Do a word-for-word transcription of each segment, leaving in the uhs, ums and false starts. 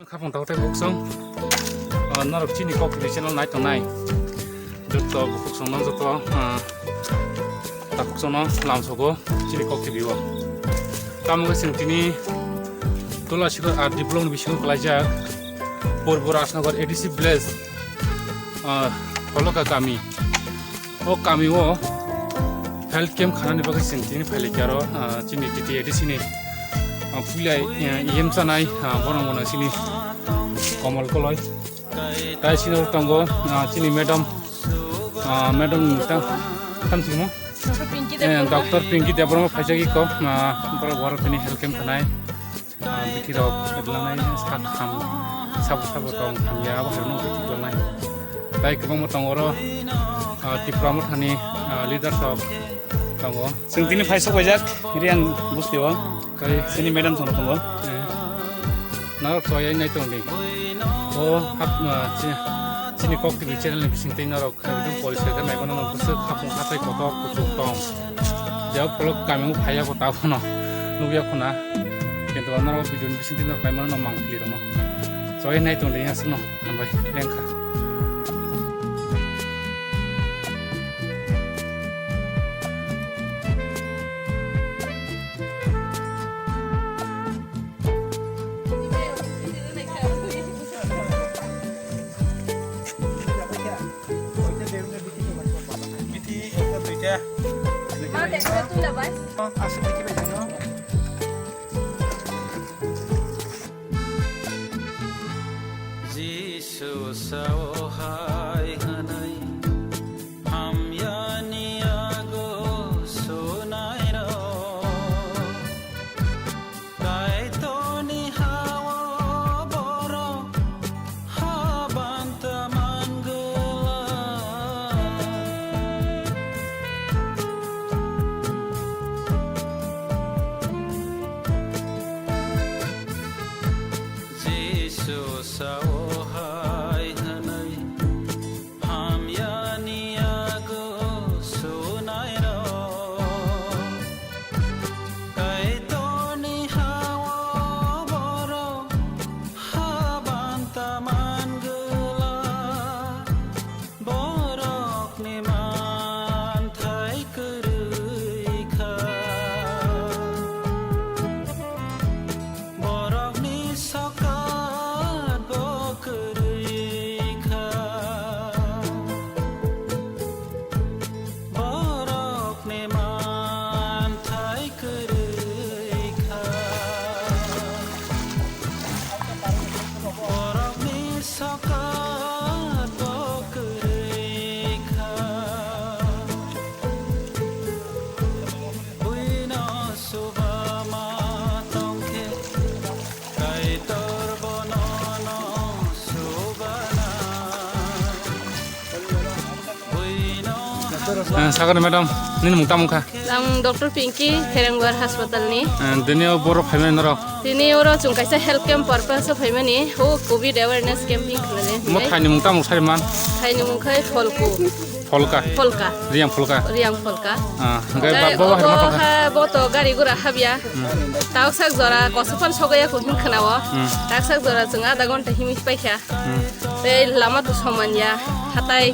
Khapang tau tei buksong, ah, norok chini Kok T V channel nai tongnai. Joto buksong no joto, ah, takhuk sono lamsogo chini Kok T V o. Tamo wngkha chwng tini Tulasigar R D block ni bisingo kwlaijak Purbo Rajnagar A D C village, ah, Kholoka kami. O kami o health camp khanani bagwi chwng tini phailaikha aro, ah, chini T T A D C ni, ah, puila, ah, E M chanai, ah, borok bono chini Komol Koloi. Tai chini oro tongo, ah, chini madam, ah, madam ni ta-, tam simo? Doctor Pinky Eh, Debbarma. Doctor Pinky Debbarma phaijak iko, ah, borok borok tini health camp khanai. Ah, bithi rok lanai sak ham, sabo sabo tong hamya abo hai no bithi lanai. Tai kwbangma tongo oro, ah, Tipra Mothani, ah, leaders rok tongo. Chwng tini phai sok paijak, Riang busti o. Kai chini madam song tongo. Eh. Narok choi ai nai tong di. O hap, ah, chi-, chini Kok T V channel ni bising tei narok Ekdom poriskar khe naimano no bwswk hapung hatai kotor kuchuk tong. Jao pholok kamio phaiya bo ta phano nukya khuna. Kintu ano video ni bisingtwi no kaimano no mang pili rono. Choi nai tong de aswk no hambai lengkha. Bithi ekta duita. Ma, te ekta tula bai. Aswk bithi bai jano. Jisu sao hai hwnwi hamyani yago sunairok. Kaitorni ha-o borok habanta mangwlak. Jisu sao hai hwnwi hamyani yago sunairok. Kaitorni ha-o borok habanta mangwlak. Borokni manthai kwrwi kha. Borokni sokat bo kwrwi kha. Borokni manthai kwrwi kha. Borokni sokat bo kwrwi kha. Buino suba ma tongkhe, Kaitor bono no subana. Buino Eh, sakani madam, nini mung tamo kha? Ang Doctor Pinky, Therengwar Hospital ni. Eh, dini o borok phaimani norok? Tini oro chwng kaisa health camp purpose o phaimani, o covid awareness campaign khlailaini. Mo thaini mung tamo sari man? Thaini mung khai Pholku. Pholka. Pholka. Riang Pholka. Riang Pholka. Ah, hingke Gai ba-, bo bo hai ma tongkha? Ha, bo to gari gura habya. Hmm. Taksak jora kosopan sogaya ko hin khnawo. Hmm. Taksak jora chwng adha ghonta himwi paikha. Hmm. Tei lama to somanya, hatai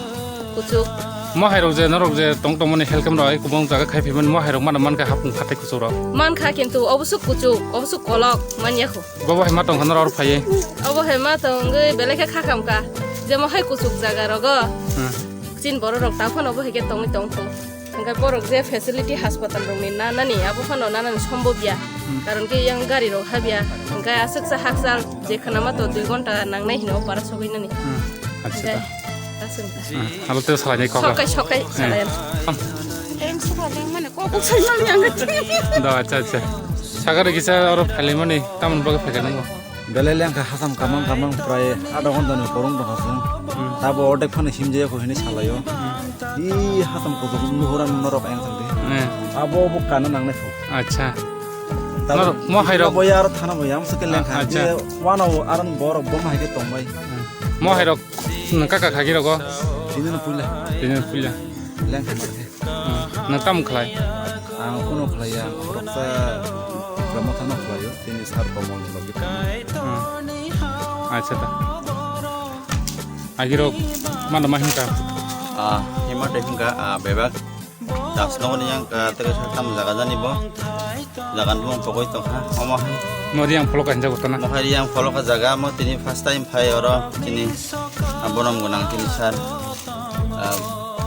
kuchuk. Mo hai rok je, norok je tong tong mani health camp rok, kubung jaga khai phaimani, mo hai rok mana mankha hapung hatai kuchuk rok. Mankha kintu obosuk kuchuk, obosuk kolok manya khu. Bo bo hai ma tongkha norok oro phaiwi? Obo hai ma tongwi belai khe kha khamkha. Jemo hai kuchuk jaga rogo. Hmm. Chin borok rok ta phano bo hai khe tongwi tongkho. Hingke borok je facility hospital rokni nanani, abo phano nanani sombobya. Hmm. Karon ke yang gari rok habya. Hingke aswk sa hakchal je khwnama to dui ghonta nangnai hino para sogwi nani. Hmm. Acha Hingke ta. Aswk ta. Hmm. Alo te salai ni kok. Sokai, sokai, Hmm. salai. Em, suka deng mane kok kok sai mali yang. Da, acha, acha. Sagare kisa oro phali mani, tamon bagwi phai ka nango. Belai lengkha hasam kamang kamang prai adha ghonta ni korong tongkha chwng. Hmm. Tabo ordek phano himjaya kho hinwi salaio. Hmm. I hasam kuchuk nuhura norok ayang thangdi. Hmm. Abo bo kana nangnai kho. Acha. Tabo Norok mo hai rok? Boya aro thana boya, amsa ke lengkha. Acha. Je wano aron borok bo hai ke tongbai. Hmm. Mo hai rok nang kaka khagi rogo? Tini no puila. Tini no puila. Lengkha marke. Hmm. Nang tamo khlai? Ang kuno khlaiya, khoroksa Tipra Motha no khlaio, tini sir Komol ni logi tamo. Hmm. Acha ta. Agirok mano ma hingka. Ah, hima de hingka, ah, bebak. Das no ni yang, ah, tege sa tam jaga jani bo. Jaga ni bumung pokoi tongkha. Omo hai. Mo Riyang Pholoka hinjak utana. Mo hai Riyang Pholoka jaga mo tini first time phai oro tini, ah, bonom gonang tini sir. Ah,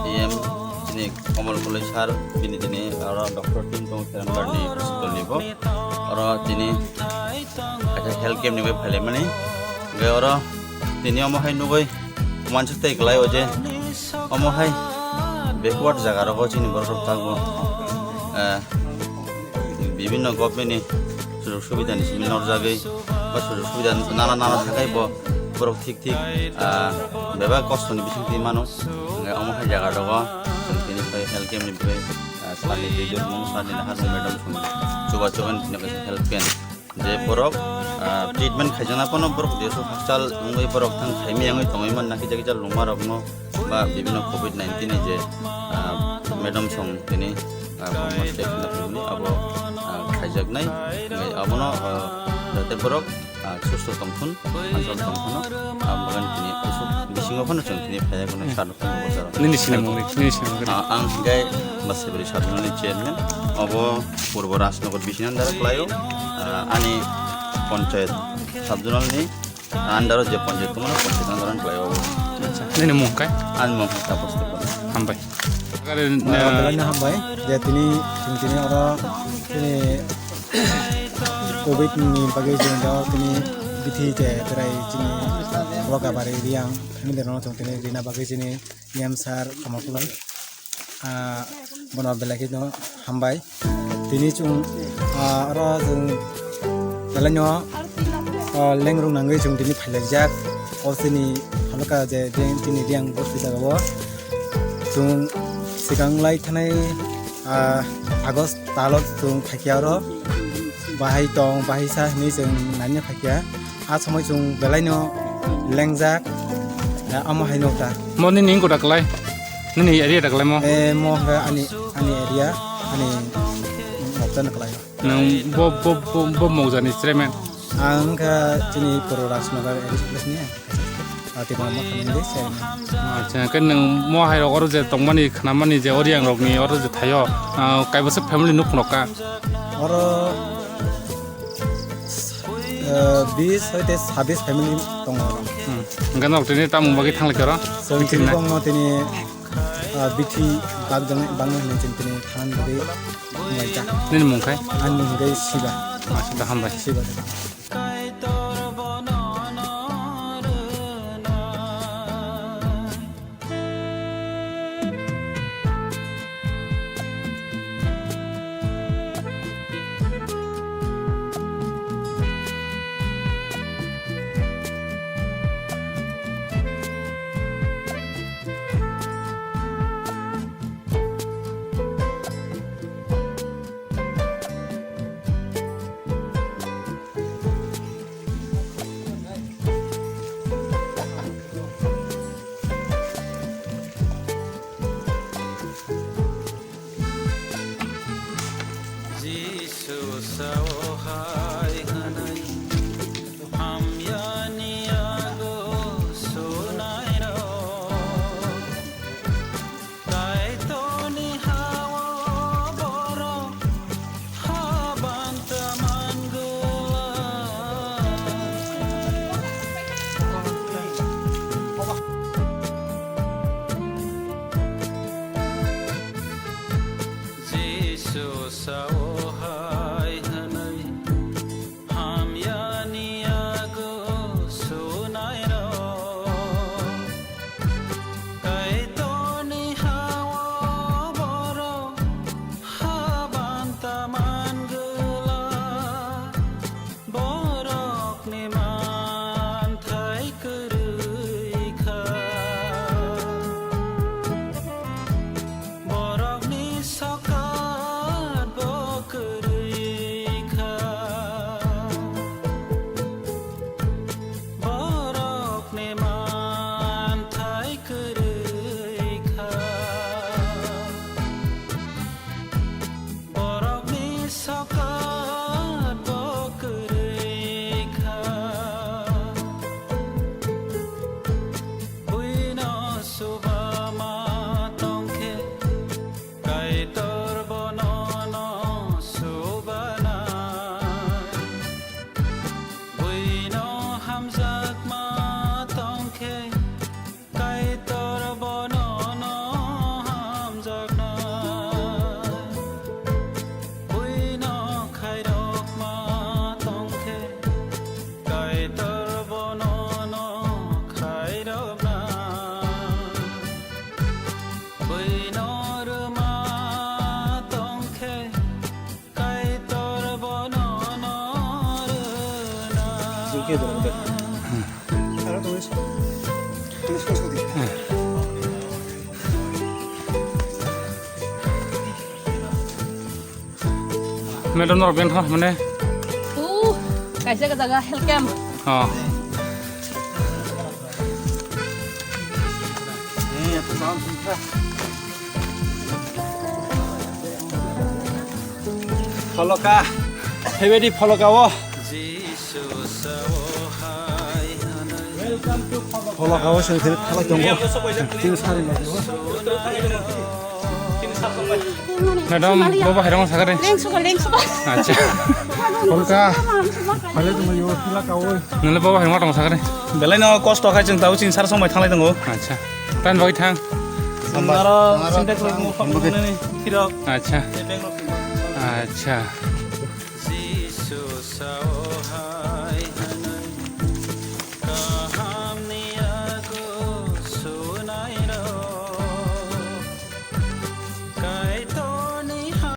E M tini Komol Koloi sir bini tini oro doctor team tong Kiran Barni hospital ni bo. Oro tini kaisa health camp ni bai phailaimani. Hingke oro tini omo hai nugui uansuk tei kwlai o je omo hai backward jaga rogo chini borok rok tabuk, eh, bibinno government ni sujog subida ni simi norjagwi ba sujog subida nana nana thakai bo borok thik thik, ah, bebak kosto ni bising twi mano. Hingke omo hai jaga rogo chwng tini bai health camp ni bai, ah, sani twi dormung sani nahar madam song chuba chuban tini kaisa health camp. Je borok, ah, treatment khaijakna phano borok desu hakchal wngwi borok thang khaimai wngwi tongwi man na kisa kisa lungma rokno ba bibinno covid nineteen ni je, ah, madam song tini, ah, bangma step na phunukni abo, ah, khaijaknai. Hingke abono, ah, jate borok, ah, susto tongthun, anchal tongthun, ah, bagan tini kusuk bisingo phano chwng tini phaiya kono sano phano bosaro. Nini sinamung, nini sinamung. Ah, ang hingke Masibri Sabjunali chairman, obo Purbo Rajnagar bising under khlaio, ah, ani panchayat Sabjunalni under o je panchayat tongo, panchayat under khlaio obo. Acha, nini mung kai? Ani mung Tapos Tripura. Hambai. Belai no hambai je tini, chwng tini oro tini covid ni bagwi chwng tini bithi je berai chini Lokabari Riyang family rokno chwng tini rina bagwi chini E M sir Kamal Kulai, ah, bono belai kheno hambai. Tini chwng, ah, oro chwng belai no, ah, lengrung nangwi chwng tini phailaijak. O chini Pholoka je, je chini Riyang bosti jaga o chwng swkang lai thanai, ah, August talo chwng phaikya oro bahai tong, bahai sa hinwi chwng naina phaikya. A somoi chwng belai no lengjak, eh, amo hai nokta. Mo nini wngkha da kwlai? Nini area da kwlai mo? Eh, mo hwnkha ani, ani area, ani nokta no kwlai. Nwng bo, bo, bo, bo mokjani chairman? Ang wngkha chini Purbo Rajnagar N H P ni, ah, tini mo khamni de chairman. Acha, khe nwng mo hai rok oro je tongmani, khnamani je Oriang rokni oro je thaio, ah, kaibosa family nuk phunuk ka? Oro eh, bis hoite sabis family tongo oro. Hmm. Hingke norok tini tamung bagwi thanglaikha oro? Chwng tini bongno tini, eh, bithi bak jang bangma hinwi chwng tini thangna bagwi thanglaijak. Nini mung khai? Ani mung hwnkhe Siba. Ah, Siba, hambai. Siba. Madam norok beng tha mane. Tu kaisa ka jaga health camp. Oh. Pholoka. Hebedi pholoka o. Pholoka o seng seng thalai tongo. Tin sari. Madam, bo bahai rong sakare. Lengsuka, lengsuka. Acha. Pholoka. Phale tong yo phila ka o. Nale bo bahai rong sakare. Belai no kosto khai chwng tau chin sar song bai thalai tongo. Acha. Tan bai thang. Naro sinta ko mo phone ni phirok. Acha. Acha.